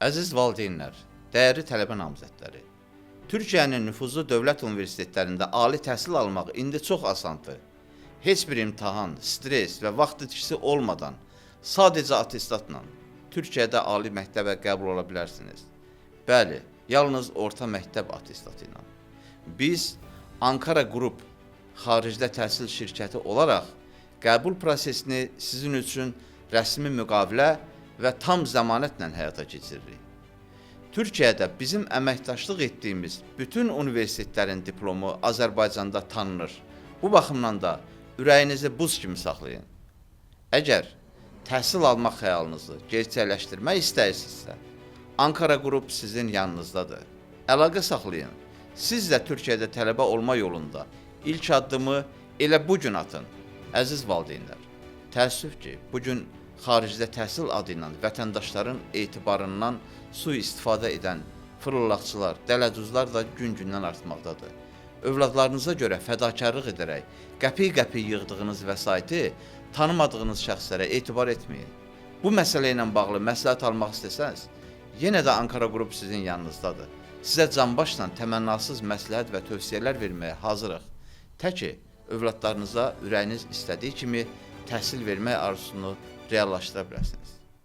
Əziz valideynlər, dəyərli tələbə namizədləri, Türkiyənin nüfuzlu dövlət universitetlərində ali təhsil almaq indi çox asandır. Heç bir imtahan, stres və vaxt itkisi olmadan, sadəcə attestatla Türkiyədə ali məktəbə qəbul ola bilərsiniz. Bəli, yalnız orta məktəb attestatı ilə. Biz Ankara Qrup xaricdə təhsil şirkəti olaraq qəbul prosesini sizin üçün rəsmi müqavilə və tam zəmanətlə həyata keçiririk. Türkiyədə bizim əməkdaşlıq etdiyimiz bütün universitetlərin diplomu Azərbaycanda tanınır. Bu baxımdan da ürəyinizi buz kimi saxlayın. Əgər təhsil almaq xəyalınızı gerçəkləşdirmək istəyirsinizsə, Ankara Qrup sizin yanınızdadır. Əlaqə saxlayın. Siz də Türkiyədə tələbə olma yolunda ilk addımı elə bu gün atın. Əziz valideynlər, təəssüf ki, bu gün xaricdə təhsil adı ilə vətəndaşların etibarından sui-istifadə edən fırıldaqçılar, dələduzlar da gün-gündən artmaqdadır. Övladlarınıza görə fədakarlıq edərək qəpik-qəpik yığdığınız vəsaiti tanımadığınız şəxslərə etibar etməyin. Bu məsələ ilə bağlı məsləhət almaq istəsəniz, yenə də Ankara Qrup sizin yanınızdadır. Sizə canbaşla təmənnasız məsləhət və tövsiyələr verməyə hazırıq. Tək ki, övladlarınıza ürəyiniz istədiyi kimi təhsil vermək arzusunu reallaşdıra biləsiniz.